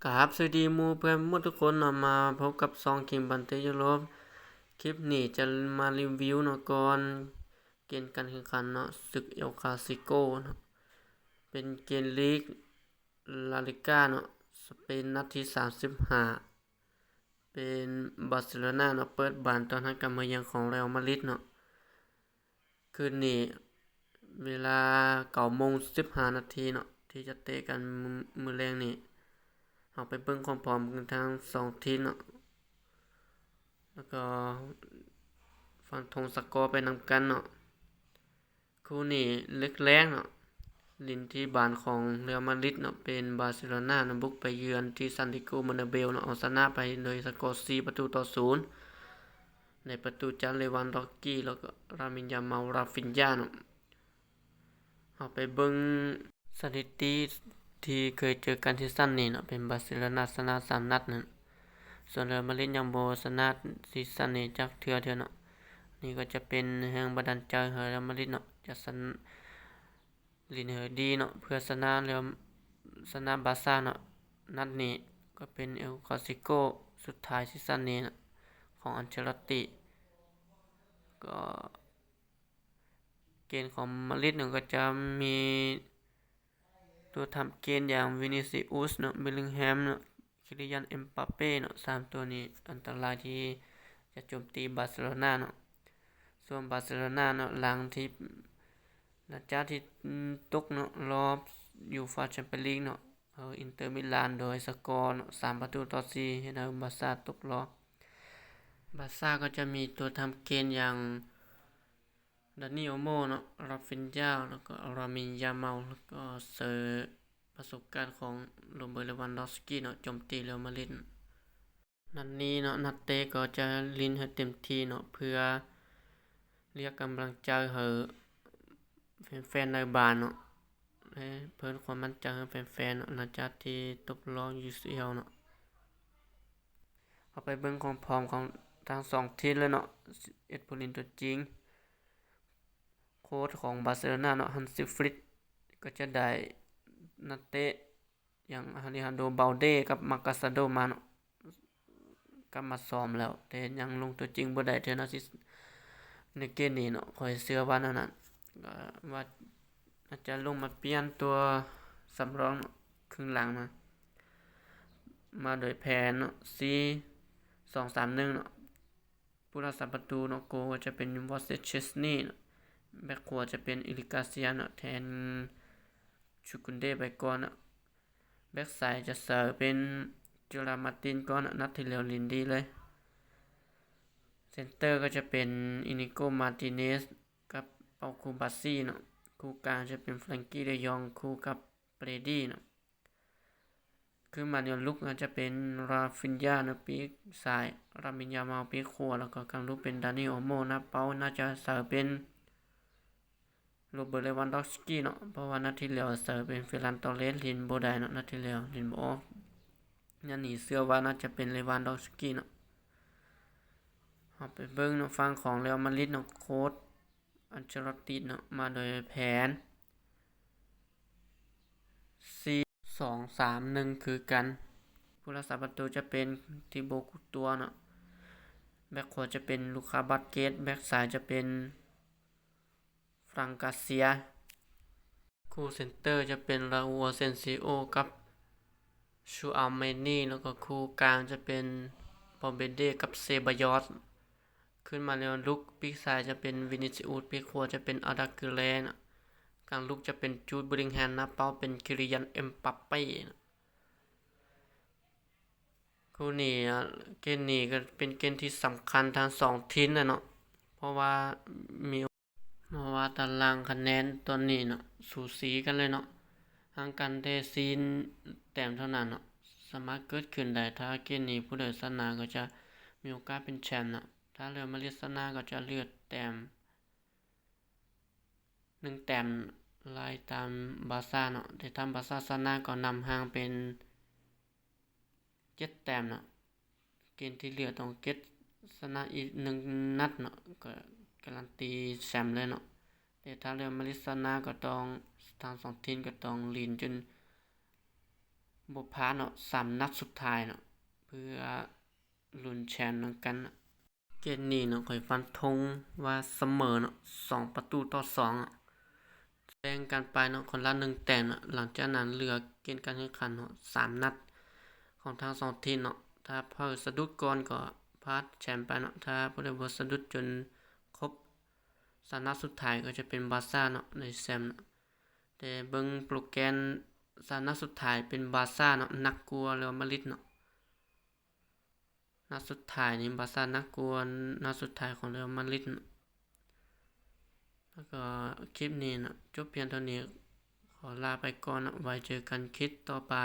ກາບສະຫວັດດີໝູ່ເພື່ອນໝົດທຸກຄົນເນາະ ມາພົບກັບຊ່ອງຄິງບັນເຕຢູໂຣບ. ຄລິບນີ້ຈະມາຣີວິວເນາະ ກ່ອນເກມການແຂ່ງຂັນເນາະ ສຶກເອລຄາຊິໂກເນາະ ເປັນເກມລີກລາລິກາເນາະ ສະເປນ ນັດທີສາມສິບຫ້າ ເປັນບາເຊໂລນາເນາະ ເປີດບານຕ້ອນຮັບການມາຢ້ຽມຂອງເຣອັລມາດຣິດເນາະ. ຄືນນີ້ເວລາເກົ້າໂມງສິບຫ້ານາທີເນາະ ທີ່ຈະເຕະກັນມື້ ມື້ແລງນີ້ ເຮົາໄປເບິ່ງຄວາມພ້ອມກັນທັງສອງທີມເນາະ ແລ້ວກໍຟັນທງສະກໍໄປນຳກັນເນາະ. ຄູ່ນີ້ເລິກແລງເນາະ ຫຼິ້ນທີ່ບ້ານຂອງເຣອັລມາດຣິດເນາະ ເປັນບາເຊໂລນາເນາະ ບຸກໄປເຢືອນທີ່ຊານຕິໂກເບີນາເບວເນາະ ເອົາຊະນະໄປໂດຍສະກໍສີ່ປະຕູຕໍ່ສູນ ໃນປະຕູຈາກເລວານດອສກີ ແລ້ວກໍລາມິນ ຢາມາວ ຣາຟິນຢາເນາະ. ເຮົາໄປເບິ່ງສະຖິຕິທີ່ເຄີຍເຈີກັນຊີຊັນນີ້ເນາະ ເປັນບາເຊໂລນາຊະນະສາມນັດນັ້ນ ສ່ວນເຣອັລມາດຣິດຍັງບໍ່ຊະນະຊີຊັນນີ້ຈັກເທື່ອເທື່ອເນາະ. ນີ້ກໍຈະເປັນແຮງບັນດານໃຈໃຫ້ເຣອັລມາດຣິດເນາະ ຈະຊະນະ ຫຼິ້ນໃຫ້ດີເນາະ ເພື່ອຊະນະເຣ ຊະນະບາຊາເນາະ. ນັດນີ້ກໍເປັນເອລຄາຊິໂກສຸດທ້າຍຊີຊັນນີ້ເນາະ ຂອງອັນເຊລອດຕີ. ກໍເກມຂອງມາດຣິດເນາະ ກໍຈະມີຕົວທຳເກມຢ່າງວິນີຊີອຸສເນາະ ເບລລິງແຮມເນາະ ຄິລຽນ ເອັມບາເປເນາະ ສາມຕົວນີ້ອັນຕະລາຍທີ່ຈະໂຈມຕີບາເຊໂລນາເນາະ. ສ່ວນບາເຊໂລນາເນາະ ຫຼັງທີ່ ຫຼັງຈາກທີ່ຕົກເນາະ ຮອບຢູຟາແຊມປຽນລີກເນາະ ເອີ ອິນເຕີມິລານໂດຍສະກໍເນາະ ສາມປະຕູຕໍ່ສີ່ ເຮັດໃຫ້ບາຊາຕົກຮອບ. ບາຊາກໍຈະມີຕົວທຳເກມຢ່າງ ດານີໂອໂມເນາະ ຣາຟິນຢາ ແລ້ວກໍລາມິນ ຢາມາວ ແລ້ວກໍເສີປະສົບການຂອງໂຣເບີດ ເລວານດອສກີເນາະ ໂຈມຕີເຣອັລມາດຣິດ. ນັດນີ້ເນາະ ນັກເຕະກໍຈະຫຼິ້ນໃຫ້ເຕັມທີ່ເນາະ ເພື່ອຮຽກກຳລັງໃຈໃຫ້ແຟນໆໃນບ້ານເນາະ ແລະ ເພີ່ມຄວາມໝັ້ນໃຈໃຫ້ແຟນໆເນາະ ຫຼັງຈາກທີ່ຕົກຮອບຢູຊີແອລເນາະ. ເຮົາໄປເບິ່ງຄວາມພ້ອມຂອງທັງສອງທີມເລີຍເນາະ ສິບເອັດຜູ້ຫຼິ້ນຕົວຈິງ. ໂຄ້ດຂອງບາເຊໂລນາເນາະ ຮານຊີຟລິກ ກໍຈະໄດ້ນັກເຕະຢ່າງ ອາເລຮານໂດ ບາວເດ ກັບ ມາກາຊາໂດ ມາເນາະ ກັບມາຊ້ອມແລ້ວ ແຕ່ຍັງລົງຕົວຈິງບໍ່ໄດ້ເທື່ອເນາະ ໃນເກມນີ້ເນາະ. ຂ້ອຍເຊື່ອວ່າແນວນັ້ນ ກໍວ່າອາດຈະລົງມາປ່ຽນຕົວສຳຮອງເນາະ ເຄິ່ງຫຼັງມາ ມາໂດຍແຜນເນາະ ສີ່ສອງສາມໜຶ່ງເນາະ. ຜູ້ຮັກສາປະຕູເນາະ ໂກກໍຈະເປັນ ວອເຊສເຊັສນີ ເນາະ ແບັກຂວາຈະເປັນ ເອລິກ ກາເຊຍ ເນາະ ແທນ ຊູກຸນເດ ໄປກ່ອນເນາະ. ແບັກຊ້າຍຈະໃສ່ເປັນ ເຈີຣາດ ມາຕິນ ກ່ອນເນາະ ນັດທີ່ແລ້ວຫຼິ້ນດີເລີຍ. ເຊັນເຕີກໍຈະເປັນ ອີນິໂກ ມາຕິເນສ ກັບ ເປົາ ຄູບາຊີ ເນາະ. ຄູ່ກາງຈະເປັນ ແຟຣັງກີ ເດຢອງ ຄູ່ກັບ ເປຣດີ ເນາະ. ຄືມາແນວລຸກອາດຈະເປັນ ຣາຟິນຢາ ເນາະ ປີກຊ້າຍ, ລາມິນ ຢາມາວ ປີກຂວາ ແລ້ວກໍກາງລຸກເປັນ ດານີ ໂອໂມ. ໜ້າເປົ້າໜ້າຈະໃສ່ເປັນ ໂຣເບີດ ເລວານດອຟສກີ ເນາະ ເພາະວ່ານັດທີ່ແລ້ວໃສ່ເປັນ ເຟີຣັນ ໂຕເຣສ ຫຼິ້ນບໍ່ໄດ້ເນາະ, ນັດທີ່ແລ້ວຫຼິ້ນບໍ່ອອກ. ນັດນີ້ເຊື່ອວ່າໜ້າຈະເປັນ ເລວານດອຟສກີ ເນາະ. ເຮົາໄປເບິ່ງເນາະ ຝັ່ງຂອງ ເຣອັລ ມາດຣິດ ເນາະ ໂຄ້ດ ອັນເຊລອດຕີ ເນາະ ມາໂດຍແຜນ ສີ່ສອງສາມໜຶ່ງ ຄືກັນ. ຜູ້ຮັກສາປະຕູຈະເປັນ ທີໂບ ກູຕົວ ເນາະ, ແບັກຂວາຈະເປັນ ລູຄາ ບາສເກດ, ແບັກຊ້າຍຈະເປັນ ຟຣັງ ກາເຊຍ, ຄູ່ເຊັນເຕີຈະເປັນ ຣາອູ ອາເຊນຊີໂອ ກັບ ຊູອາວ ເມນີ ແລ້ວກໍຄູ່ກາງຈະເປັນ ວາວເບເດ ກັບ ເຊບາຢອສ. ຂຶ້ນມາແນວລຸກ ປີກຊ້າຍຈະເປັນ ວິນີຊີອຸສ, ປີກຂວາຈະເປັນ ອາດາ ກືເຣ ກາງລຸກຈະເປັນ ຈູດ ເບລລິງແຮມ, ໜ້າເປົ້າເປັນ ຄີລີຢານ ເອັມບາເປ. ຄູ່ນີ້ ເກມນີ້ກໍເປັນເກມທີ່ສຳຄັນທັງສອງທີມແຫຼະເນາະ, ເພາະວ່າມີ ເພາະວ່າຕາລາງຄະແນນຕອນນີ້ເນາະ ສູສີກັນເລີຍເນາະ, ຫ່າງກັນແຕ່ສີ່ແຕ້ມເທົ່ານັ້ນເນາະ. ສາມາດເກີດຂຶ້ນໄດ້ ຖ້າເກມນີ້ຜູ້ໃດຊະນະກໍຈະມີໂອກາດເປັນແຊ້ມເນາະ, ຖ້າເຣອັລ ມາດຣິດຊະນະກໍຈະເຫຼືອແຕ້ມ ໜຶ່ງແຕ້ມໄລ່ຕາມບາຊາເນາະ, ແຕ່ຖ້າບາຊາຊະນະກໍນຳຫ່າງເປັນ ເຈັດແຕ້ມເນາະ. ເກມທີ່ເຫຼືອຕ້ອງເກັບຊະນະອີກໜຶ່ງນັດເນາະ ກໍກາຣັນຕີແຊ້ມເລີຍເນາະ, ແຕ່ຖ້າເຣອັລ ມາດຣິດຊະນະກໍຕ້ອງ ທັງສອງທີມກໍຕ້ອງຫຼິ້ນຈົນ ບໍ່ພາດເນາະ ສາມນັດສຸດທ້າຍເນາະ ເພື່ອລຸ້ນແຊມນຳກັນເນາະ. ເກມນີ້ເນາະ ຂ້ອຍຟັນທົງວ່າສະເໝີເນາະ ສອງປະຕູຕໍ່ສອງເນາະ ແບ່ງກັນໄປເນາະ ຄົນລະໜຶ່ງແຕ້ມເນາະ. ຫຼັງຈາກນັ້ນເຫຼືອເກມການແຂ່ງຂັນເນາະ ສາມນັດຂອງທັງສອງທີມເນາະ ຖ້າໃຜສະດຸດກ່ອນກໍພາດແຊມໄປເນາະ ຖ້າຜູ້ໃດບໍ່ສະດຸດຈົນຄົບສາມນັດສຸດທ້າຍກໍຈະເປັນບາຊ່າເນາະ ໄດ້ແຊມເນາະ. ແຕ່ເບິ່ງໂປຣແກຣມສາມນັດສຸດທ້າຍເປັນບາຊ່າເນາະ ໜັກກວ່າເຣອັລມາດຣິດເນາະ. ນັດສຸດທ້າຍນີ້ບາຊ່າໜັກກວ່ານັດສຸດທ້າຍຂອງເຣອັລມາດຣິດເນາະ. ແລ້ວກໍຄລິບນີ້ເນາະ ຈົບພຽງເທົ່ານີ້ ຂໍລາໄປກ່ອນເນາະ ໄວ້ເຈີກັນຄລິບຕໍ່ໄປ.